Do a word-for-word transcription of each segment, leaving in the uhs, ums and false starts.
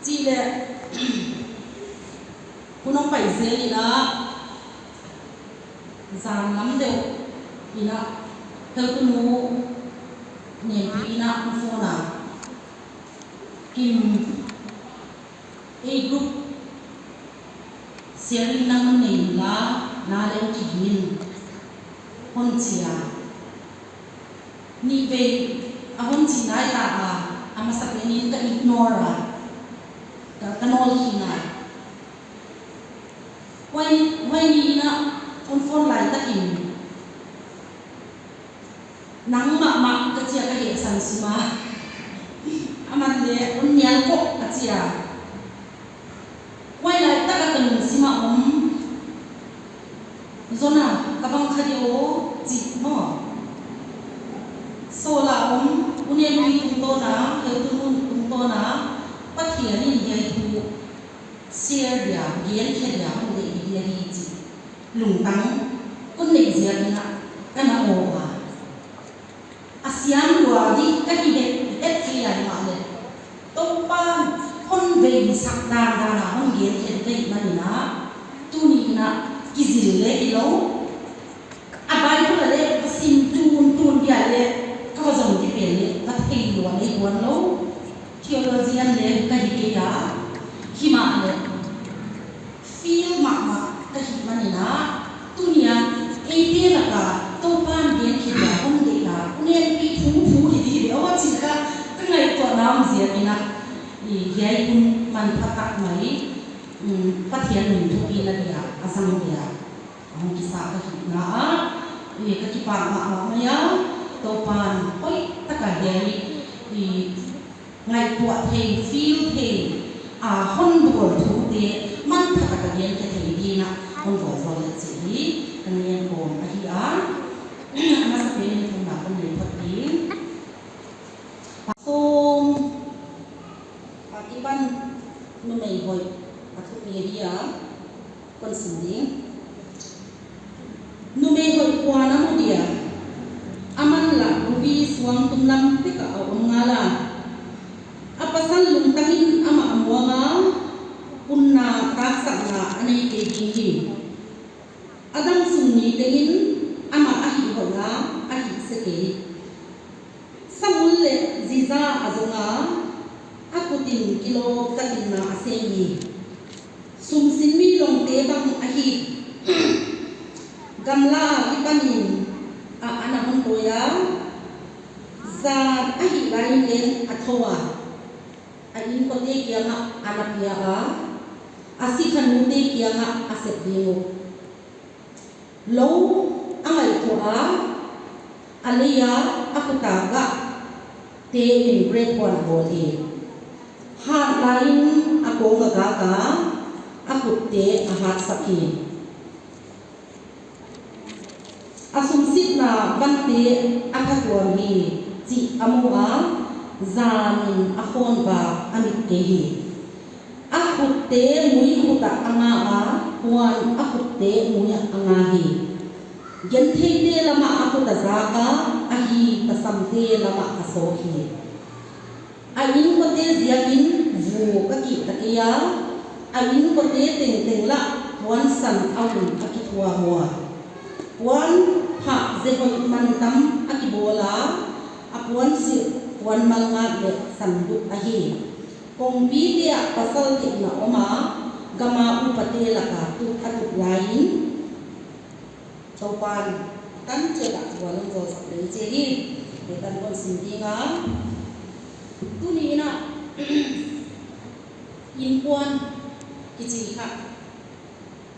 Chih leh, hun hong pai zel in a, zan lam deuh in a, heutunu Nempi in a hong phone a, Kim, ei group sharing na hon nei inla, na leng kigin, hon chi a. Nih vei a hon chih nai ta a, a masapen in ka ignore a, ka, ka nawl khin a. Huai, huai ni in a hon phone lai tak in, nangmah mah ka chi a, ka hehsan suk a. Aman leh, hon nial kawk ka chi a. Huai lai tak a ka lungsim a om, Zona, ka bang kha di aw, chih maw. Sawl a om, U Nempi tungtawn a, heutunu tungtawn a, Pathian in hiai thu share dia, genkhe dia hon deih hi dia hi chih lungtang kon neih ziak in a, ka na aw a. A siam lua di ka hi het, het kei a, himahleh Toupan hon veisak dandan a hon genkhe ka hihman in a, tuni in a kizil leh hilou. A Bible a leh ka sim tuntun dia leh, ka va zong di pen leh ka thei lua leh kuan lou. Theologian leh ka hi kei a, himahleh feel mahmah ka hihman in a, tuni a eite lak a Toupan genkhe dia hon deih a, U Nempi thu thu hi di ve aw chih ka, ka ngaihtuahna om ziak in a, i hiai hun manpha tak mai, um, Pathian min thupina dia a zang dia a hong kisa ka hihna a, i ka kipak mahmah mai a, Toupan hoih tak a hiai, i ngaihtuah thei, feel thei, a hon bawl thute manpha tak a genkhe thei ding in a hon bawl zaw leh chih hi ka ngen khawm ahi a. A masapen in thumna kon nei phot ding. Sawm, a kipan numei hoih a thupi ahi a. Kon sim ding. Numei hoih kua'n a mu dia, aman lah ruby suangtum lam pek a om ngal a. A pasal lungtang in amah a muang a, punna taksakna a nei kei ding hi. A dang sung ni teng in amah a hih hoih a, a hih sek kei. Samul leh ziza a zong a, a khut in kilawp tak in na a sem hi. Sumsinmi longte bang ahi. Gamla kipan in a, ana hon tawi a. Zan ahih lai in leng a thou a. A inkuante kiang ah ana pia a. A sikhanute kiang ah a sep ding uh. Lou a ngaihtuah a, a lei a, a khut a gah te in grade one a bawl hi. Hat lai in a kawng a gak a, a khutte a hatsak hi. A sumsitna vante a thatuam hi, chih a mu a, zan in a khawnvak a mit kei hi. A khutte mui khut ah a nga a, puan a khutte mui ah a nga hi. Gentheite lam ah a khut a zak a, a hi tasamte lam ah a sawk hi. A inkuante ziak in vu ka kih ta kei a, a inkuante tengteng lah puansan a un a kithuam ua. Puan phah ze hoih mantam a kibawl a, a puan silh puan malngat leh sanduk ahi. Kongpite ah pasal theihna om a, gam a upate lak a tut a tut lai in, Toupan a tan chiat ah vualzawl sak leh chih hi. Hiai tan kon sim ding a. Tuni in a, inkuan kichi kha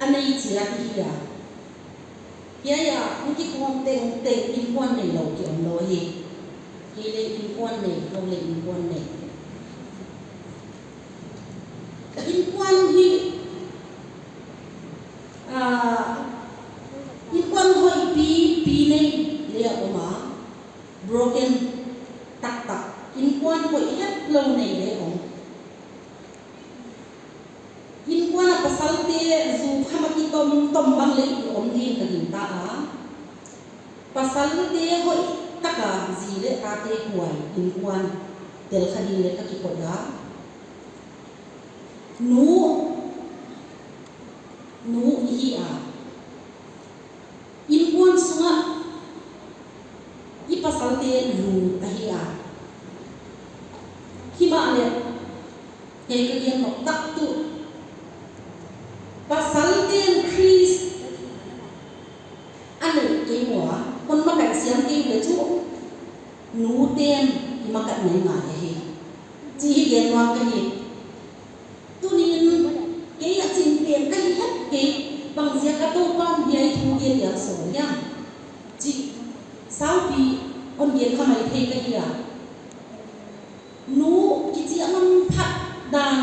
a nei chiat hi a. Hiai ah hong kikhawm tengteng inkuan neilou ki om lou hi. Kei leh inkuan nei, kei leh inkuan nei. Inkuan hi, ah, inkuan hoih pipi nei leh a om a, broken taktak. Inkuan hoih hetlou nei leh a om. Inkuan a pasalte zu kham a kitom tom bang leh i om ding ka gingta a. Pasalte hoih tak a zi leh tate huai inkuan tel kha ding leh ka kikoih a. Nu, nu i hi a, innkuan sungah i pasalte lut ahi a. Himahleh, hiai ka gen nop tak tuh, pasalte'n Khrist a neih kei ua, hon makaih siam kei uleh chu, nute'n i makaih ngai ngai ahi, chih i gen nuam ka hi. Tuni'n kei a ching pen ka hi het kei, bangziak a Toupa'n hiai thu gen lian sawm hiam chih saupi hon gen kha maithei ka hi a. Nu kichi a manphat dan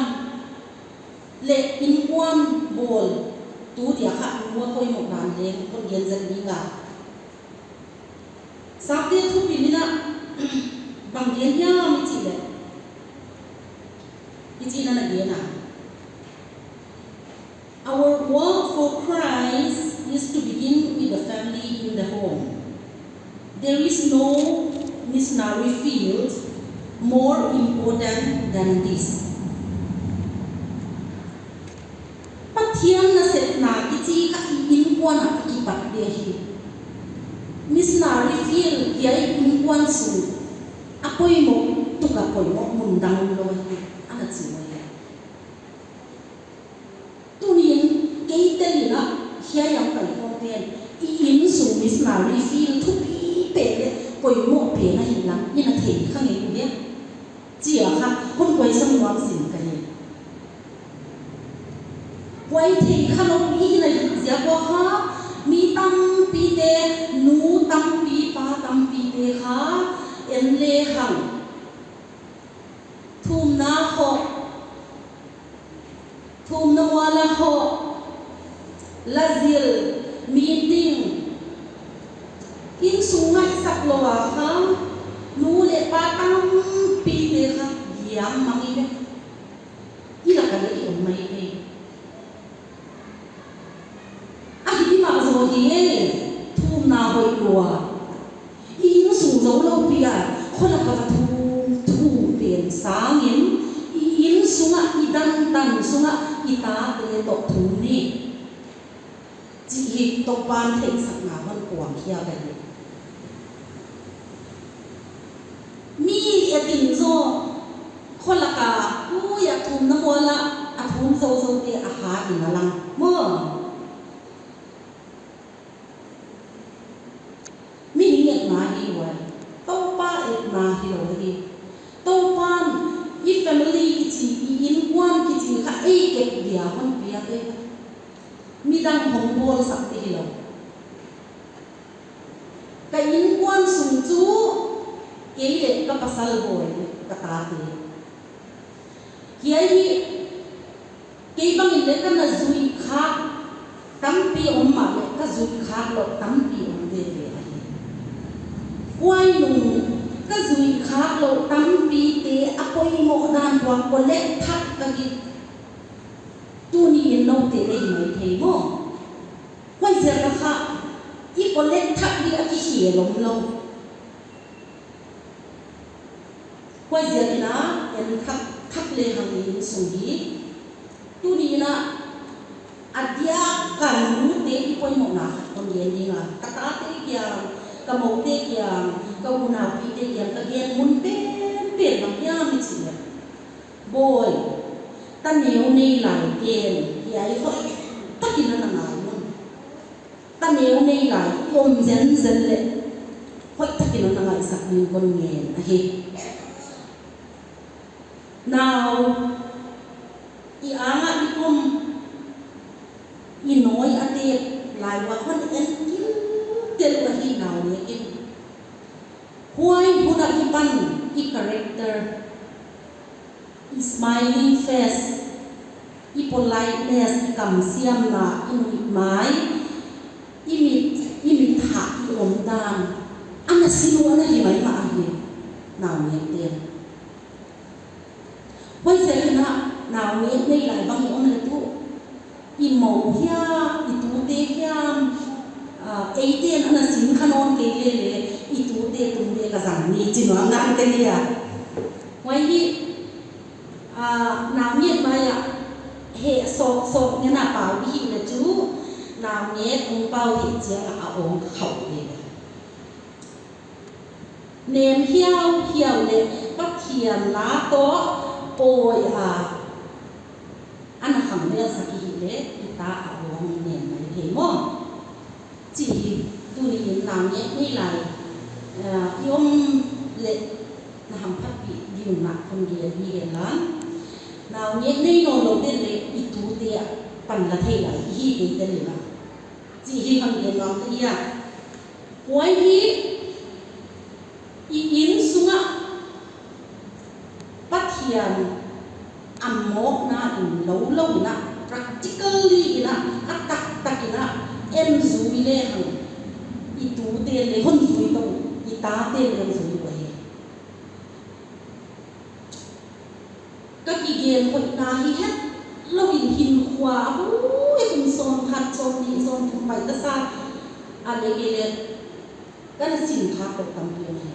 leh innkuan bawl, tu dia kha nu a poimoh dan leng hon gen zek ding a. Sapte thupina bang gen hiam i chih leh, hichi'n a gen a: Our work for Christ is to begin with the family in the home. There is no missionary field more important than this. Pathian nasepna kichi kha i innkuan ah a kipat dia hi. Missionary field hiai innkuan sung a poimoh tuk a poimoh mun dang lou hi, ana chi mai. Tuni'n kei tel in a hiai a om kaikhawmte'n i innsung missionary field thupi pen leh poimoh pen ahihlam i na thei kha ngei uh hia, chia kha hon question nuam sin ka hi. Huai thei kha lou i hihna ziak ua kha, mi tampite, nu tampi, pa tampite kha, en lehang, thumna hoh, thumna mual a hoh, la zil, meeting, innsung ngaihsak lou a kha, nu leh pa tampite kha giam mang i ve. I lak ah leng i om mai e. A hi mah zaw hi e, thumna hoih lua. I innsung zou lou pi a, kholak a va thum, thum pen sangin, i innsung ah, i dantan sung ah, i tate toh thum ni, chih hi Toupa'n theihsakna hon puang khia ka hi. Mi et in zaw, kholak a, ui a thumna mual ah, a thum zouzoute a hat in a lang maw. Mihing etna hi uai, Toupa etna hilou hi. Toupa'n i family kichi, i innkuan kichi kha ei kep dia hon piak e. Midang hong bawlsak te hilou. Ka innkuan sung chu kei leh ka pasal bawi, ka tate. Hiai hi kei bangin leng ka na zui khak tampi om mahleh, ka zui khak louh tampi om veve ahi. Huai nung ka zui khak louh tampite a poimoh dan tuak collect thak ka hi. Tuni'n noute leng i mai thei maw. Huaiziak a kha i collect thak di a kikhel om lou. Huaiziakin a en thak thak lehang i innsung hi. Tuni'n a diak a nute i poimohna khat kon gen ding a, ka tate kiang, ka moute kiang, ka unaupite kiang ka gen mun penpen bang hiam i chih leh, bawi, ta neu nei laite'n hiai hoihtakin a na ngai un. Ta neu nei lai i om zenzen leh hoihtakin a na ngaihsak ding kon ngen ahi. Nau, i ang ah i pom, i nawi a tep lai ua hon en kimtel uh ahi, nau nek in. Huai hun a kipan i character, i smiling face, i politeness, i kamsiamna, i nuihmai, i mit, i mit hah i omdan, ana sin uh ana hi maimah ahi, nau nekte. Huaiziakin a, nau nek nei lai bang i om leh tuh, i mou hiam, i tute hiam, ah, eite'n ana sin kha nawn kei leh leh, i tute tung leh ka zang ni chi nuam nante hi a. Huai hi, ah, nau nek mai ah, Heh sawk sawk ngen a pau i hih leh chu, naungek hong pau theih chiang a awng khauh ve. Nem hiauhiau leh Pathian la tawh pawi a, ana khang melsak i hih leh, i ta a awng nem mai thei maw. Chih hi, tuni in naungek nei lai, ah, i om leh na hamphatpih ding un kon gen hi hen la. Naungek nei nawnlou te'n leng i tute a pan la thei lai i hi kei te leh la. Chih hi hon gen nuam ka hi a. Huai hi i innsung ah Pathian a mawkna in lou lou in a, practically in a, a taktak in a, en zui lehang i tute leng hon zui tou, i tate leng hon zui tou hi. Ka kigen hoihna hi hetlou in hinkhua a hui kum sawm khat, sawm nih, sawm thum pai ta sa a, leh kei leh ka na sin kha tou tampi om hi.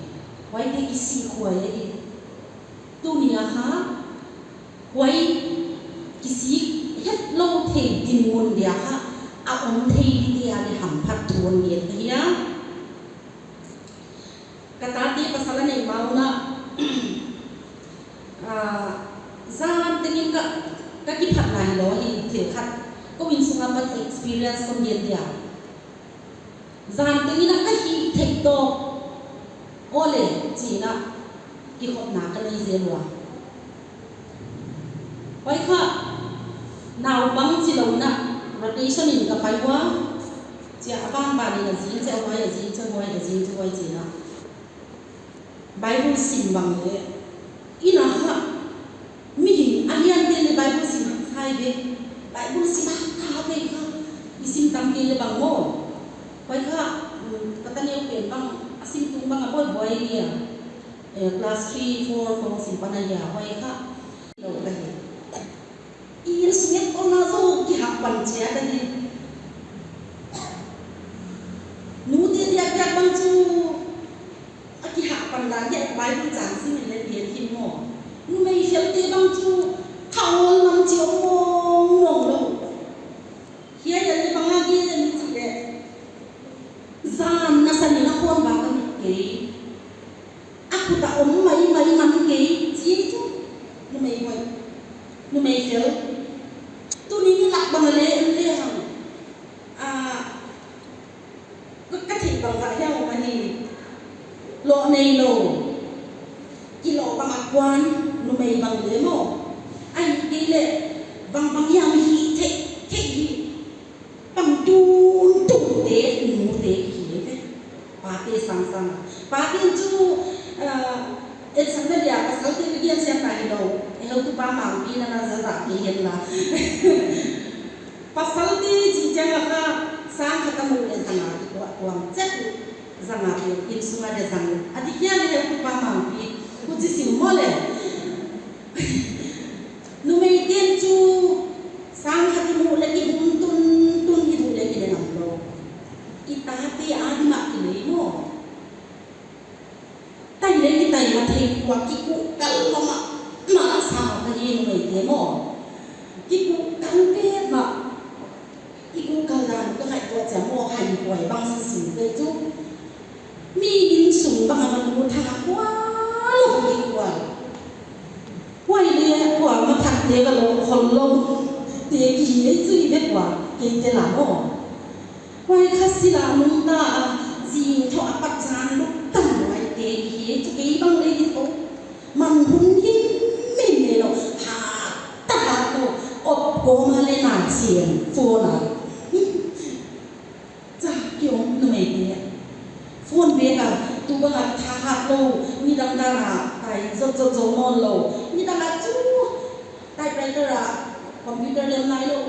Huaite kisih khua hi. Tuni a kha, huai kisih hetlou thei dinmun dia kha, a om thei ding dia leh hamphat thu hon gen ka hi a. Ka tate pasal a neih ma un a, ah, zan tengin ka, ka kiphatna hilou hi thil khat. Kou innsung a pat experience kon gen dia. Zan tengin a ka hih theih tawp. Aw leh, chi in a kikhopna ka nei zel ua. Huai kha, naupang chilou in a, rotation in ka pai ua, chia a bang bang in a zing, chia huai a zing, chia huai a zing, chia huai chi in a. Bible sim bang leh, inn a kha, mihing a lian te'n leng Bible sim haksa ve, Bible sim haksa ve kha, i sim tam kei leh bang maw. Huai kha, um, ka taneu pen bang, a sim tung bang a buai buai hi a. Eh, class three, four, four sim pan a hi a, huai kha. Lou ka hi. I innsung ah kon a zou kihak pan chia ka hi. Nute diak diak bang chu a kihak pan dan dia Bible chang sim in leng gen hi maw. Numei fel te bang chu thawl man chi om mong mong lou. Hiai a leh bang a gen ni chih leh. Zan nasan in a hon ba ka mit kei. A khut a om maimai man kei, chi chu. Numei hoih. Numei fel. Tuni in lak bang a leh en lehang. Ah, ka, ka theih bang zah hiam om ahi. Loh neilou. Kiloh bang a kuan, numei bang leh maw. Ahihkeileh, bang bang hiam hih theih, theih hi. Pang tun tun te, nu te ki hi ve. Pate sang sang. Pate chu, ah, et sang na dia, pasal te ki gen siam na hilou. E heutupa mangpi na na za za ki hen la. Pasal te chi chiang a kha, sang khat a muh leh za nga ki kuah kuang chet. Za nga ki innsung a leh za nga. A di kia leh heutupa mangpi. Ku chi sim maw leh. Numei te'n chu sang khat i muh leh kihum tun tun hi duh leh kile ngam lou. I tate a di mah kile maw. Tai leh kitai mah thei kua kikuh kal mah mah sa ka hi numei te maw. Kikuh kal petmah. I kuh kal dan ka ngaihtuah chiang maw hai huai bang si sim te chu. Mi innsung bang a man mu tha kua lou hi kua. Huai leh kua ma that leh ka lou khol lou. Te ki hi leh chu i ve kua kei te la maw. Huai kha sila nung ta a zing tho a pat zan luk tam huai te ki hi leh chu kei bang leh hi tho. Man hun him him leh lou. Ha ta ha ko op ko ma leh na sian phone a. Cha ki om numei te. Phone bek a, tu bang a tha hat lou, nidang dan a, tai zot zot zou nawn lou. Nidang a chu, typewriter a, computer lem lai lou.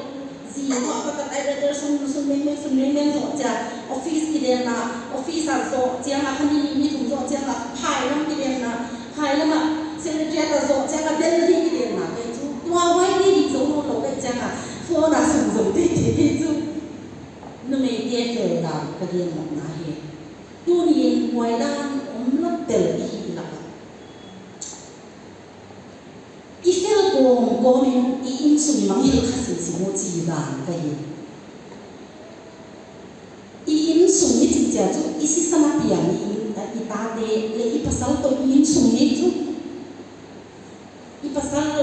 Zi ko a ka typewriter sum sum meng meng sum meng meng zoh chia. Office kidenna, office a zoh chiang a kha ni ni ni thum zoh chiang a phai lam kidenna, phai lam a secretariat a zoh chiang a Delhi kidenna. Kei chu, tua huai te hi zou nawn lou kei chiang a, phone a sum zou te te kei chu. Numei te fel dan ka gen mawk na hi. Tuni in huai dan om lou tel i hi lak a. I fel kawm kawm in i inn Sung i mangngilh kha semsem uh chi dan ka hi. I innsung i chih chiang chu i sisan a piang i, i tate leh i pasal toh i innsung nei chu. I pasal,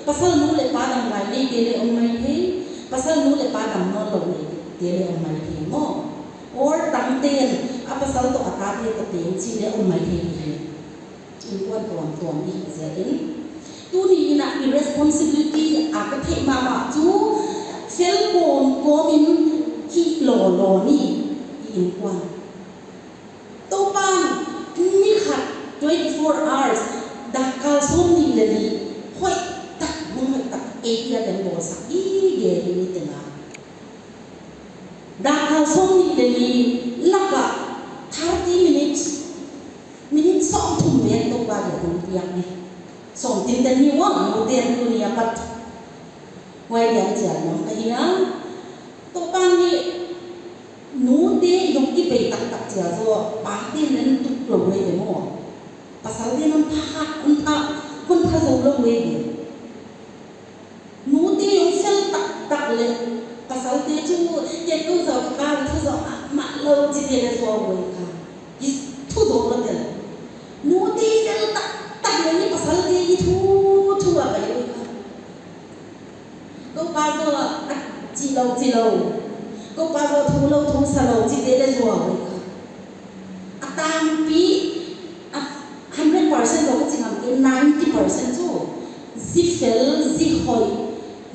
pasal nu leh pa dang lai neite leh om maithei, pasal nu leh pa dang nawnlou neite leh om maithei maw. Or tangte'n a pasal toh a tate toh teng chi leh om maithei hi. Innkuan tuamtuam i hih ziakin. Tuni in a i responsibility a ka theih mahmah chu fel kawmkawm in hih lawlaw ni i innkuan. Toupa'n ni khat twenty-four hours, dakkal sawmnih leh li, hoihtak, mun hoihtak, ei dia den bawlsak gige hi ni teng a. Dakkal sawmnih leh li lak ah thirty minutes, minute sawmthum bek Toupa dia hon piak ni. Sawm tinten ni uang, nu ten tuni a pat. Huai dia chiang nuam ka hi a. Toupa'n hi nute i hon kibei taktak chiang zaw, pate'n leng tuk lou ve de maw. Pasalte'n hon pha, hon pha, hon pha zou lou ve de. Nute hon fel taktak leh, pasalte chu, ke kou zau ka thu zau a mah lou chite leh zuau ve kha. Ki thu zau lou tel. Nute fel taktak leh ni pasalte i thu, thu a pai ve kha. Kou pa zaw a chi lou, chi lou. Kou pa zaw thu lou, thu sa lou chite leh zuau ve kha. A tampi, a hundred percent zaw ka chi ngam kei, ninety percent chu, zi fel, zi hoih,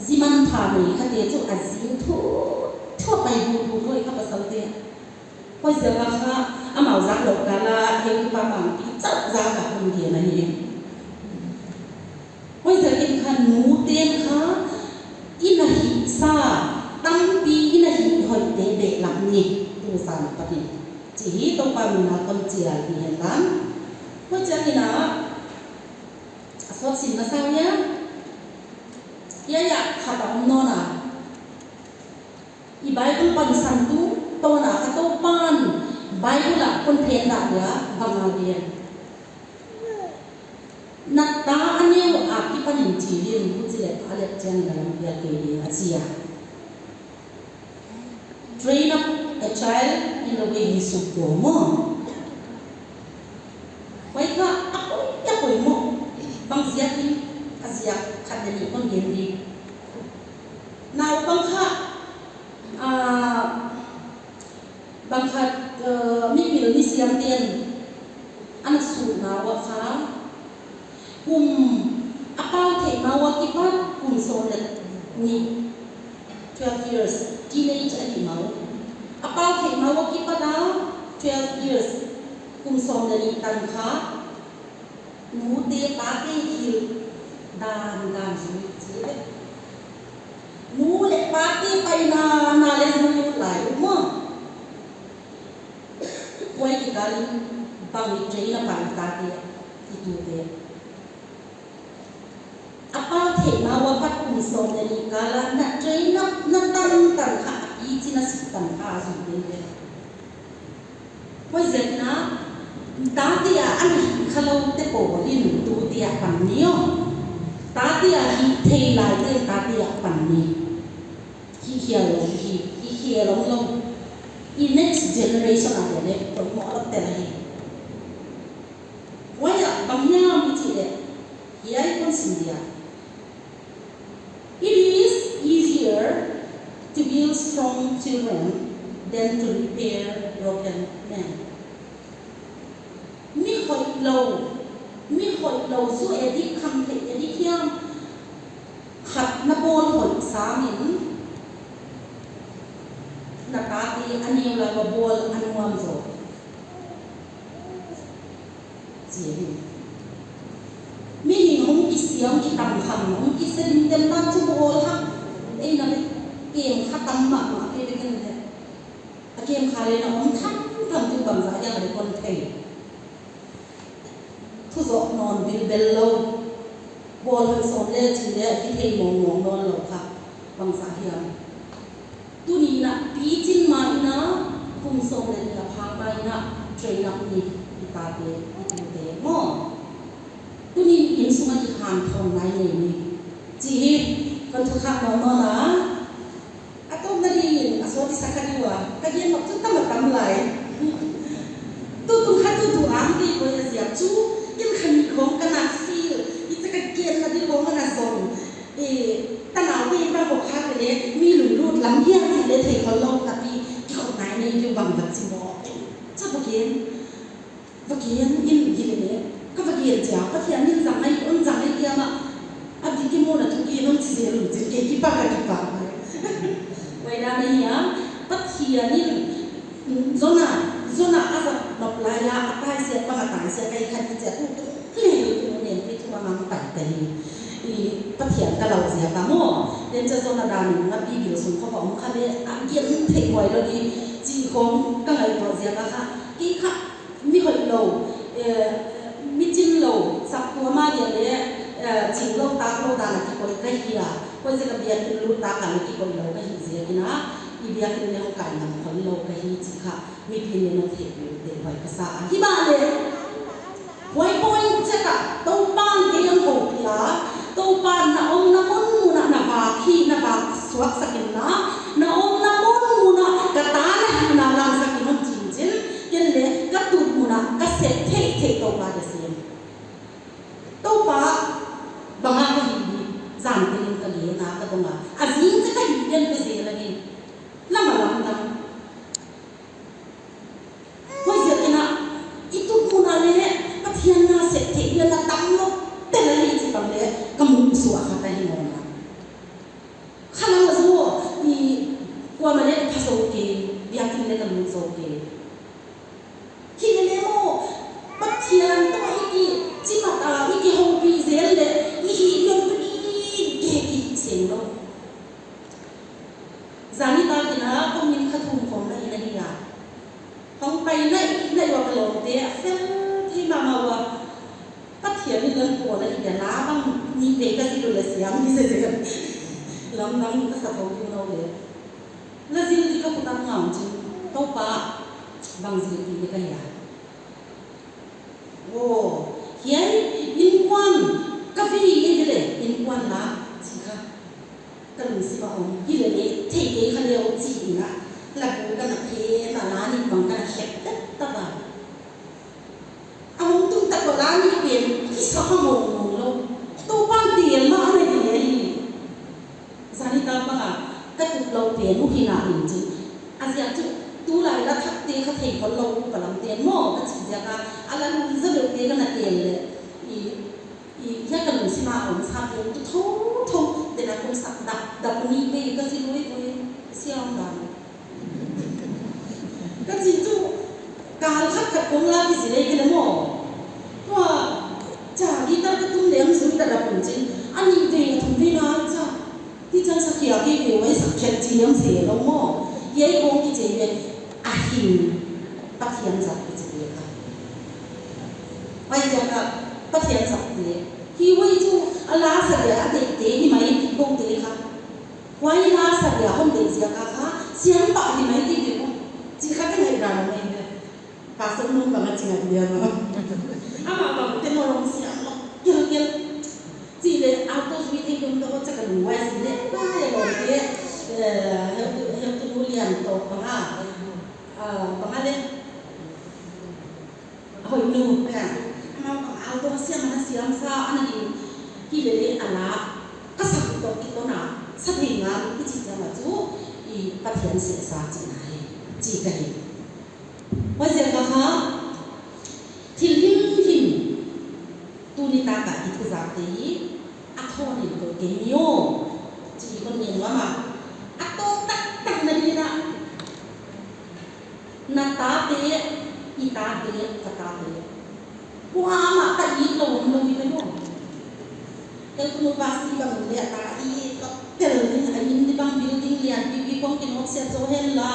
zi manpha nei khate chu a zi thu, thu a pai bu bu ve kha pasalte. Huaiziak a kha, amau zak lou kal a, heutupa bangpi chauh zak a hon gen ahi. Huaiziakin kha nuten kha, i na hihsa, tampi i na hih hoihte behlap ni, tu zan apat in. Chih hi Toupa min a kon chial hi hen tan. Huaiziakin a, a sawt sim masa hia, hiai ah khat a om nawn a. I Bible pansan tu, tawna kha Toupa'n Bible ah kon phen dah dia, bang a gen. Na ta a neu a kipan in chi in, huchi leh a lep chiang in na lampial kei ding a chi a. Train up a child in the way he should go, maw. Huai kha a poi, a poimoh. Bang ziak in, a ziak khat leh nih kon gen di. Naupang kha, ah, bang khat, eh, mipil misiam ten ana sutna uah kha, kum a pau theih ma uah kipat kum sawm leh nih, twelve years, teenage a hih ma uh. A pau theih ma uah kipat a twelve years, kum sawm leh nih tan kha, nute pate hilh dandan zui chi leh. Nu leh pate paina na leh zui lai uh maw. Huai kikal in bang i train a pan tate, i tute. A pau theih ma uah pat kum sawm leh nih kal a na train up na tantan kha a pichin a sik tan kha a zui ding ve. Huaiziakin a, tate a ana hih kha lou te pawl in tute a pan ni aw. Tate a hih thei lai te tate a pan ni. Hih hial lou, hih, hih hial lou lou. I next generation a dia leh, poimoh lou tel hi. Huai ah bang hiam i chih leh, hiai kon sim dia. It is easier to build strong children than to repair broken men. Mi hoihlou, mi hoihlou zu edik kham theih edik hiam khat na bawl hoih sangin, na tate a neu lam a bawl a nuam zaw. Chi hi. Mihing hong kisiam, kitam kham, hong kisia ding tem tan chu bawl hak. Ei na leh, kem kha tam mahmah kei leh ken leh. A kem kha leh na om tham tham tu bangzah hiam leh kon thei. Thu zoh nawn bilbel lou. Bawl hoih sawm leh chi leh, kithei mawngmawng nawn lou kha. Bangzah hiam. Tuni in a pichin ma in a kum sawm leh nih a phak ma in a train up ni i tate, i tute maw. Tuni in innsung a kihanthawn nai nei ni. Chi hi, Kon thukhak nawn nawn a. A tawpna ding a sawt i sa kha di ua. Ka gen mak chu tam a tam lai. Tutung kha tutung ang di koi a ziak chu. Ken kha mi khong ka na feel. I cha ka genna di khong ka na zong. E, tanau te bang ko kha ke le mi lunglut lam hiam ti le thei khol lou na pi. Ki khop nai nei ki bang vat si mo. Cha bu gen. Va gen in hilele, ka va gen chia, Pathian in zang ngai, hon zang ngai kia mah, a dik ki mawna thu ki hon chi zel un chin, kei kipak ka kipak. Huai dan ahi a, Pathian in, Jona, Jona a zat nop lai a, a tai sia, bang a tai sia, kai khan chia tu, tu, le, tu, ne, pi tu, ma, ma, pai, tai. I, Pathian ka lau zia ka mo, den cha Jona dan in, ma, Bibil sung kho ka om kha le, a gen thei huai lou di, chi khong, ka ngai tua zia ka kha, ki kha, Mi hoihlou, eh, mi chinlou, saptuam a dia le, eh, chinglou, taklou dan a kikoih ka hi a. Huaiziak a biakin lut tak a kikoihlou ka hi ziakin a, i biakin leng kai ngam khollou ka hi chih kha, mipi'n leng theih peuh deuh huai ka sa a. Himahleh, huai point chiat a, Toupa'n kei hon houpih a, Toupa'n na omna munmun ah na vak hi, na vak suaksak inla, na omna munmun ah ka ta na hihna langsak in hon chi in chin, ken leng ka tut mun ah ka sep theihtheih Toupa ka sem. Toupa bang a ka hih di, zan teng in ka gen a ka dong a, a zing ka hih den ka zel a ni, lam a lamdang. Huaiziakin a, i tut mun ah leng, Pathian na sep theih dia na tam lou, tel a hi chih bang leng, ka musuah kha ka hi mawk a. Khalam a zaw, i kuamah leng ka pha zou kei, biakin leng ka lut zou kei. Hilele maw, Pathian toh i kichimat a, i kihoupih zel leh, i hih di'n tu i geh ki seng lou. Zani tak in a, kum nih khat thum khong na hi na hi a. Hong pai na, na ua ka lawmte, a fel thei mahmah ua. Pathian in lan pua la hi dia la bang, ni ve ka zil leh siam ni se se. Lamdang ka sa thou ding lou le. La zil di ka khut ah ngam chin, Toupa, bang zil di ka hi a. Aw, hiai innkuan ka vi e vele, innkuan la, chi kha. Ka lungsim a om, hilele, thei kei kha leh chi in a, la bu ka na phe, na la ni bang ka na hek tak tak a. A hong tung tak ko la ni pen, kisa kha mawngmawng lou. Toupa'n tel mah a na hi a hi. Zani tak bang a, ka tuplou pen uh hi na in chin. A ziak chu, tulai la thakte kha thei khollou uh palamte'n maw, ka chih ziak a, a la lungzabeuhte ka na tel leh. I, i, hiai ka lungsim a om sa pen tu thouthou, den a kum sak dak, dak ni be ka zil uai uai, siam dan. Ka chih chu, kal khat khat kong la kizil ei kei leh maw. Tua, cha guitar ka tum leng zui ta dap un chin. A nih vei a thum vei na cha. Ti chan sak khia kei ve uai sak khiat chi leng se lou maw. Hiai kong kichi ve, a hing Pathian zat kichi ve kha. Huaiziak a Pathian zat te. Hi uai chu a la sa dia a deihte hi mai kong te kha. Huai la sa dia hon deih ziak a kha, siam pah hi mai ti ve maw. Chi kha ka ngaihdan mai ve. Pastor nu bang a chi ngai dia maw. Amah bang te maw lawm siam lou. Kel kel. Chi leh auto zui thei dum toh cha ka lungwai si leh. Ka ya lawm te. Eh, heutu, heutu nu lian toh bang a. Ah, bang a leh. Hoih nu, ka. Amau bang auto siam ana siam sa, ana ding. Hilele a la, ka sak toh kitoh na, sa thei ngal, kichi chiang a chu, i Pathian sehsa chihna hi, chi ka hi. Huaiziak a kha, thil himhim, tuni tak a i thuzakte hi, a thawn in koih kei ni aw, chi kon ngen ua mah. A tawp taktak na ding in a, na tate, i tate, ka tate. Kuamah ta it lou om lou i ve maw. Heutu nu pastor bang leh ta it lou tel in a inn di bang building lianpipi khong kinawtsiat zou hen la,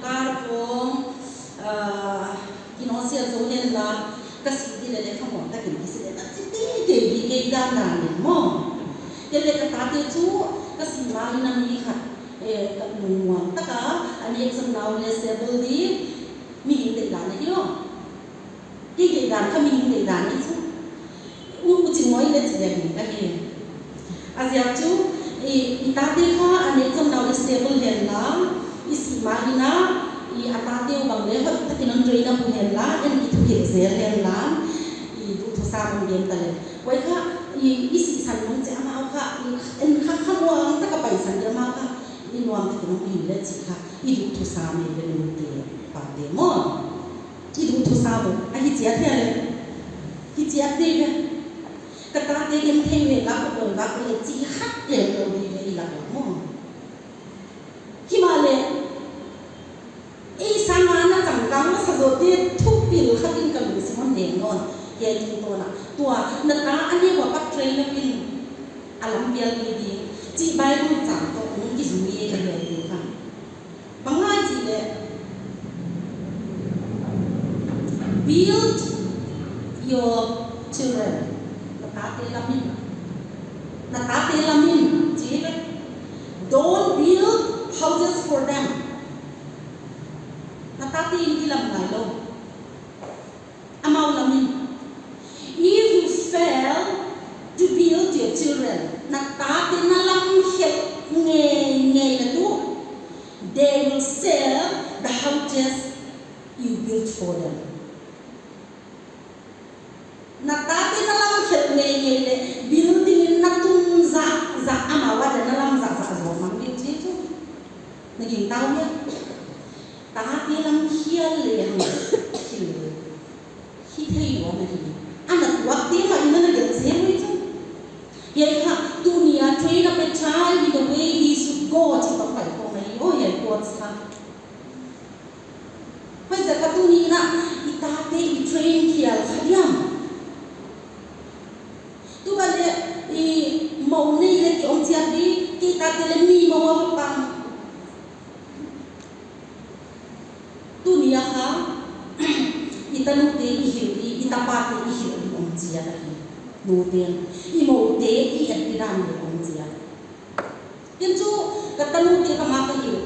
car khong, ah, kinawtsiat zou hen la, ka si di leh leh khamawh takin kisi leh na chi teitei di kei dandan in maw. Kei leh ka tate chu ka si lai in a mi khat, eh, ka lungmuang tak a, a nek zong nau leh stable di, mihing deihdan ahi lou. Kei deihdan kha mihing deihdan ahi chu. U, u Chinngoi leh chi dia ding ka hi. A ziak chu, I, i tate kha a neih zom nau leh stable hen la, i sih ma in a, i a tate uh bang leh hoihtak in hon train up uh hen la, en i thukhe zel hen la, i duhthusam hon gen ta leh. Huai kha, i, i sihsan nung chiang amau kha, i, en kha khamuang tak a paisan di amau kha, i nuam tak in hon hilh leh chih kha, i duhthusam eive nute pate maw. I duhthusam uh, ahi chiat hia leh. Hi chiat di ve. Ka tate genthei ve ka, ka, ka, ka leh chih khat leh lou di ve i lak lak maw. Himahleh, ei sang a na changkang masa zoh te thupil khat in ka lungsim hon neng nawn. Hiai tungtawn a. Tua, na ta a neu a pat train up in a lam pial di di. Chih Bible chang toh hong kizui e ka hiai te kha. Bang a chih leh, build your children. Na tate lam in. Na tate lam in. Chih leh, don't build houses for them. Na tate in di lam ngai lou. Amau lam in. If you fail to build your children, na tate na lam khelh ngeingei leh tuh, they will sell the houses you built for them. Na tate na lam khelh ngeingei leh, building in na tun zahzah amau a dia na lam zahzah zaw mang ding chih chu. Na gingta uh hia? Tate lam khial lehang, khil leh. Hi thei lua na hi. Ana tuak te mah in ana gelh zel uh chu. Hiai kha, tuni a train up a child in the way he should go, chih tawh pai khawm ahi, oh, hiai quotes kha. Huaiziak a tuni in a, i tate i train khial kha diam. Tu ban leh, i mou nei leh ki om chiat di, kei tate leh mi mou a pang. Tuni a kha, i tanute i hilh di, i tapate i hilh di om chiat ahi. Nute, i moute i et di dan di om chiat. Ken chu ka tanute ka mak ka hilh.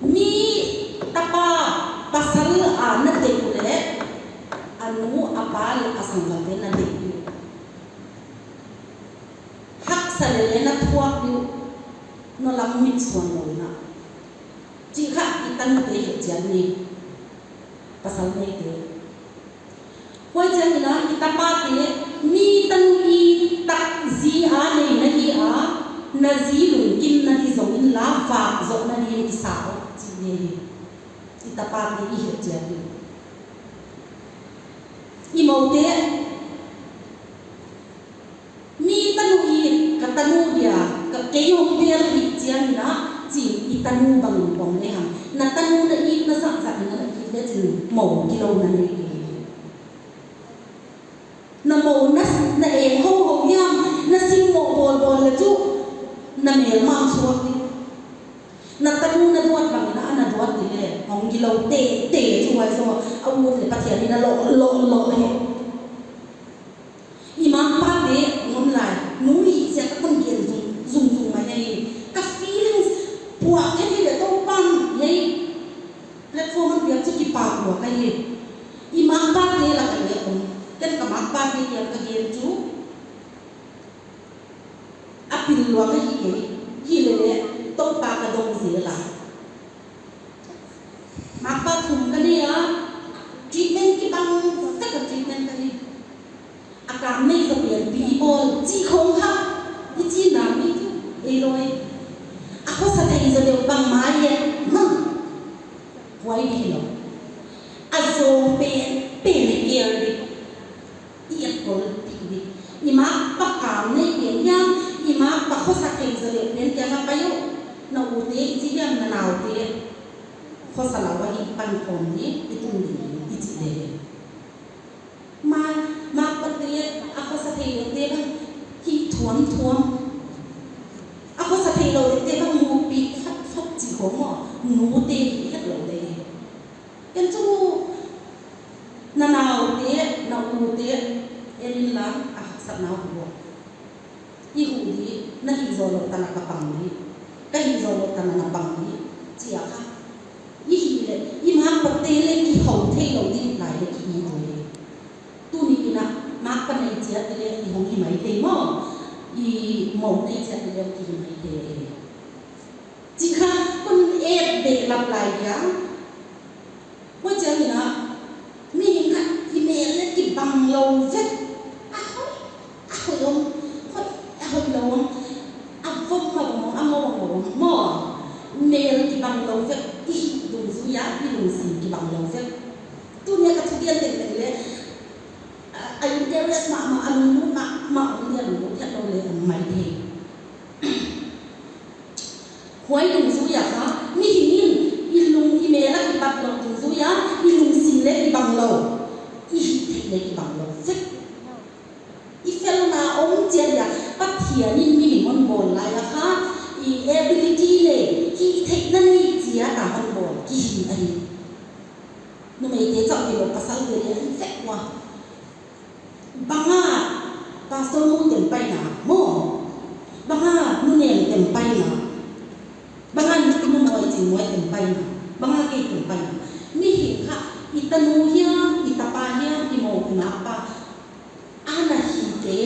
Mi tapa pasal a na deih uleh, a nu a pa leh a sanggamte na deih di. Haksa leh leh na thuak di, na lam mitsuan lou na. Chih kha i tanute hilh chiat ni. Pasal neite. Huai chiang in a i tapate, mi tanu i tak zi a nei na hi a, na zi lungkimna di zong in la vak zohna di in kisa uh chih nei hi. I tapate i hilh chiat ni. I moute, mi tanu i, ka tanu dia, ka kei hong bel hi chiang in a, chih i tanu bang in pom lehang. Na tanu na it na zahzah in a na it leh chin mou kilou na nei kei. Na mou na, na eng houhou hiam, na sim mou bawlbawl leh chu, na melma suak di. Na tanu na duat bang in a na duat di leh, hong kilou tete chu huai zaw, a ut leh Pathian in a loh, loh, loh hi. I makpate ngam lai, nu i ziak a kon gen zung, zung, zung mai hi. Ka feelings puak khe hi leh Toupan hi. Platform hon piak chu kipak lua ka hi. I makpate lak ah leh om. Ken ka makpate kiang ka gen chu a pil lua ka hi kei. Hilele Toupa ka dong zel a. Makpa thum ka nei a, treatment kibang tak a treatment ka hi. A kam nei zaw pen pi bawl, chih khong kha, i chi na mi chu, ei loi. A khosa thei zaw deuh bang mai e, mang. Huai di hilou. A zong pen, pen e care di. I et kol di di. I makpa kam nei pen hiam, i makpa khosa thei zaw deuh pen kia nga payo. Na ute i chi hiam na naute. Khosa lau ahi pan khawm di, i tung ding, i chi le. Ma, makpate, a khosa thei loute bang, hi thuam thuam. A khosa thei loute bang, mu pi fat fat chi khong maw, nute hi het lou le. Ken chu, na naute, na ute, en in lang, a haksat nau hu. I hu di, na hih zaw lou tan a ka pang di. Ka hih zaw lou tan a na pang di. Chia kha. I hih leh, i makpate leh kihou thei lou di lai leh ki i lou leh. Tuni in a, makpa nei chiat di leh, i hong hi mai thei maw. I mou nei chiat leh ki hi mai thei. Chih kha kon et behlap lai dia. Huchiangin a, mihing kha i mel leh kibang lou vek. A hoih, a hoih om, hoih, a hoihlou om. A vom a vom om, a mou a mou om maw. Mel kibang lou vek, i hih dungzui a, i lungsim kibang lou vek. Tuni a ka thugen tengteng leh, a, a interest mahmah, a lunglut mahmah, a lunglut theih lou leh om mai thei. Huai dungzui a kha, mihing in i lung i mel a kibat lou dungzui a, i lungsim leh kibang lou. I hihtheih leh kibang lou vek. I felna om chiat leh, Pathian in mihing hon bawl lai a kha, i ability leh, hihtheihna nei chiat a hon bawl, ki hi ahi. Numeite chauh hilou pasalte leh ahi vek ua. Bang a pastor nu tempai na maw. Bang a nunem tempai na. Bang a nunuam chingmuai tempai na. Bang a kei tempai na. Mihing kha i tanu hiam, i tapa hiam, i mou i mapa. A na hihte,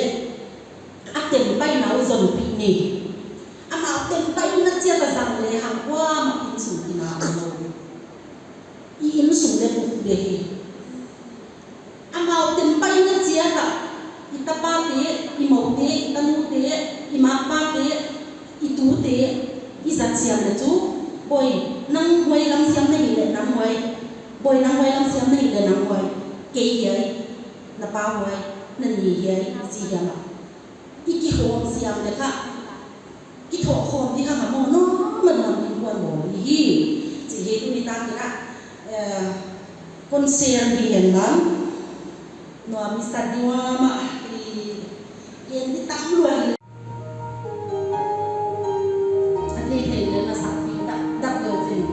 a tempaina uh zonpih ni. Amau tempaina chiat a zang lehang kuamah innsung kina om lou. I innsung leh buk de hi. Amau tempaina chiat a, i tapate, i moute, i tanute, i mapate, i tute, i zat siam leh chu, boi, nang huai lam siam na hih leh nang huai, boi, nang huai lam siam na hih leh nang huai, kei hiai, na pa huai, na ni hiai, chi hiam a. I kihawm siam leh kha, kithohkhawm di kha mah maw, normal lam in kuan maw hi. Chih hi tuni tak in a, eh, kon share di hen lam. Nuam i sa di ua mah, i, i en di tam lua. A thei thei leh na sa di tak, tak lua chin.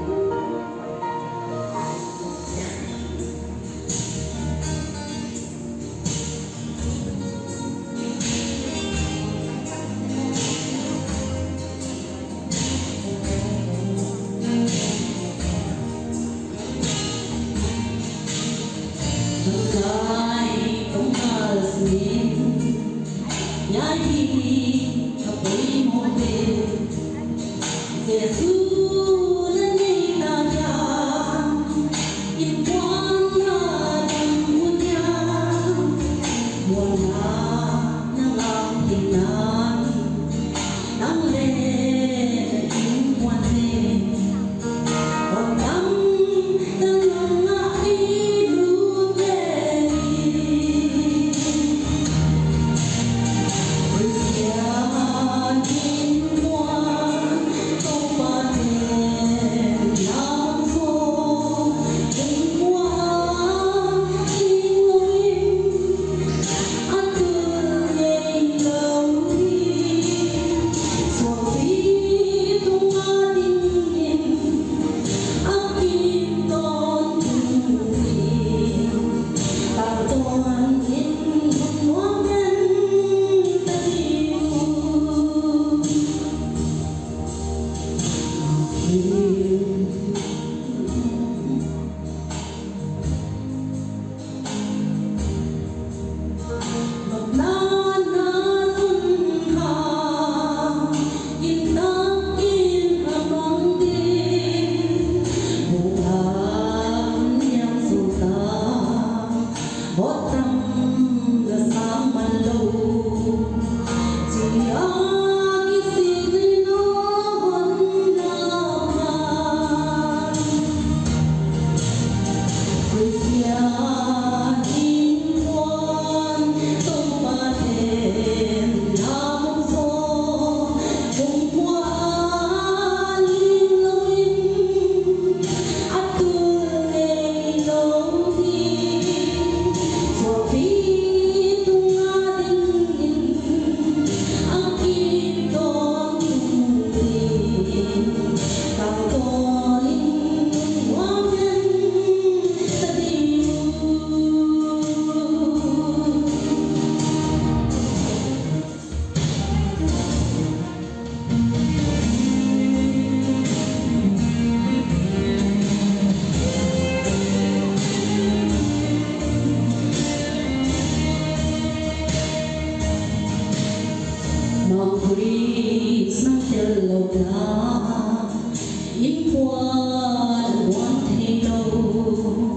Innkuan buan theilou,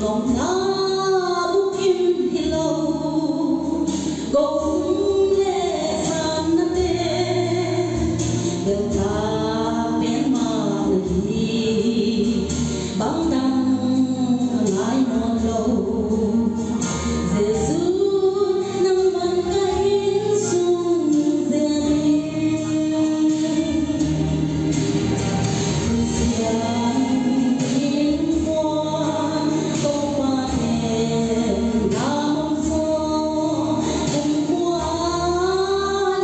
lawmta bukim hilou, gou leh sanna te, belta pen mah na hi, bangdang a ngai nawnlou. Jesu, nangman ka insung zel in. Siam in kuan, Toupa pen damam zaw, kum kua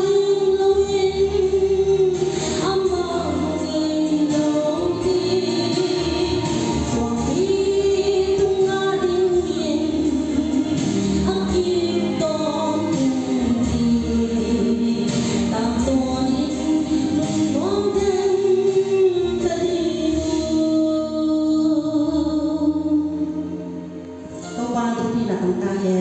ling lou in, amah hong in lou ding, suangpi tunga dingin, a kip tawntung ding, tangtawn in lungnuam den ka ding uh. Toupa'n thupina tang ta hen.